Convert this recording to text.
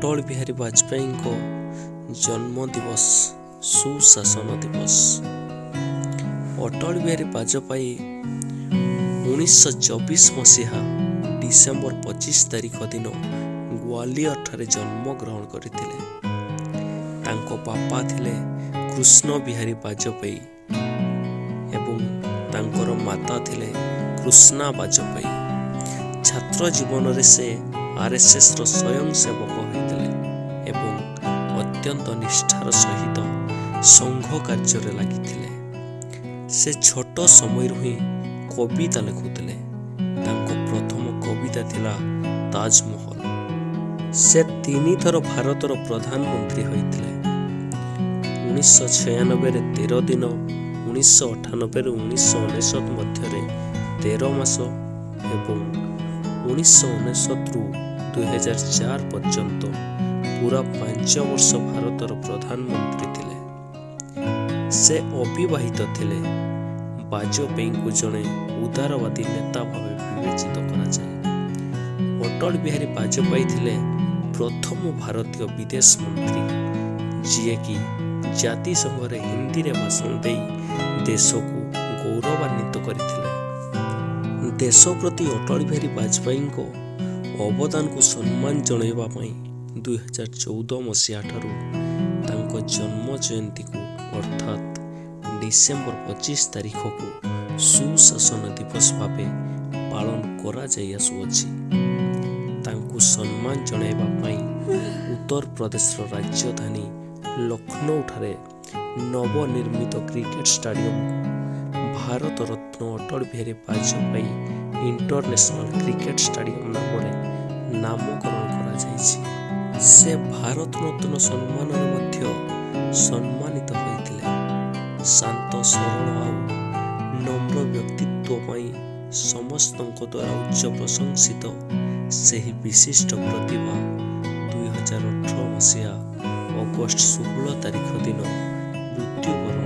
ଅଟଳ ବିହାରୀ ବାଜପେୟୀଙ୍କ ଜନ୍ମ ଦିବସ ସୁଶାସନ ଦିବସ। ଅଟଳ ବିହାରୀ ବାଜପେୟୀ 1924 ମସିହା ଡିସେମ୍ବର 25 ତାରିଖ ଦିନ ଗ୍ୱାଲିୟରଠାରେ ଜନ୍ମଗ୍ରହଣ କରିଥିଲେ। ତାଙ୍କ ବାପା ଥିଲେ କୃଷ୍ଣ ବିହାରୀ ବାଜପେୟୀ ଏବଂ ତାଙ୍କର ମାତା ଥିଲେ କୃଷ୍ଣା ବାଜପେୟୀ। ଛାତ୍ର ଜୀବନରେ ସେ ଆର୍ଏସ୍ଏସ୍ର ସ୍ୱୟଂସେବକ ହୋଇଥିଲେ ଏବଂ ଅତ୍ୟନ୍ତ ନିଷ୍ଠାର ସହିତ ସଂଘ କାର୍ଯ୍ୟରେ ଲାଗିଥିଲେ। ସେ ଛୋଟ ସମୟରୁ ହିଁ କବିତା ଲେଖୁଥିଲେ। ତାଙ୍କ ପ୍ରଥମ କବିତା ଥିଲା ତାଜମହଲ। ସେ ତିନିଥର ଭାରତର ପ୍ରଧାନମନ୍ତ୍ରୀ ହୋଇଥିଲେ। 1996ରେ 13 ଦିନ, 1998ରୁ 1999 ମଧ୍ୟରେ 13 ମାସ ଏବଂ 1999ରୁ 2004 ପର୍ଯ୍ୟନ୍ତ ପୁରା 5 ବର୍ଷ ଭାରତର ପ୍ରଧାନମନ୍ତ୍ରୀ ଥିଲେ। ସେ ଅବିବାହିତ ଥିଲେ। ବାଜପେୟୀଙ୍କୁ ଜଣେ ଉଦାରବାଦୀ ନେତା ଭାବେ ବିବେଚିତ କରାଯାଏ। ଅଟଳ ବିହାରୀ ବାଜପେୟୀ ଥିଲେ ପ୍ରଥମ ଭାରତୀୟ ବିଦେଶ ମନ୍ତ୍ରୀ, ଯିଏକି ଜାତିସଂଘରେ ହିନ୍ଦୀରେ ଭାଷଣ ଦେଇ ଦେଶକୁ ଗୌରବାନ୍ୱିତ କରିଥିଲେ। ଦେଶ ପ୍ରତି ଅଟଳ ବିହାରୀ ବାଜପେୟୀଙ୍କ ଅବଦାନକୁ ସମ୍ମାନ ଜଣାଇବା ପାଇଁ 2014 ମସିହାଠାରୁ ତାଙ୍କ ଜନ୍ମ ଜୟନ୍ତୀକୁ, ଅର୍ଥାତ୍ ଡିସେମ୍ବର 25 ତାରିଖକୁ ସୁଶାସନ ଦିବସ ଭାବେ ପାଳନ କରାଯାଇ ଆସୁଅଛି। ତାଙ୍କୁ ସମ୍ମାନ ଜଣାଇବା ପାଇଁ ଉତ୍ତରପ୍ରଦେଶର ରାଜଧାନୀ ଲକ୍ଷ୍ନୌଠାରେ ନବନିର୍ମିତ କ୍ରିକେଟ ଷ୍ଟାଡିୟମକୁ ଭାରତରତ୍ନ Atal Bihari Vajpayee international cricket stadium ନାମରେ ନାମକରଣ କରାଯାଇଛି। ସେ ଭାରତରତ୍ନ ସମ୍ମାନରେ ମଧ୍ୟ ସମ୍ମାନିତ ହୋଇଥିଲେ। ଶାନ୍ତ, ସରଳ ଆଉ ନମ୍ର ବ୍ୟକ୍ତିତ୍ୱ ପାଇଁ ସମସ୍ତଙ୍କ ଦ୍ୱାରା ଉଚ୍ଚ ପ୍ରଶଂସିତ ସେହି ବିଶିଷ୍ଟ ପ୍ରତିଭା 2018 ମସିହା ଅଗଷ୍ଟ 16 ତାରିଖ ଦିନ ମୃତ୍ୟୁବରଣ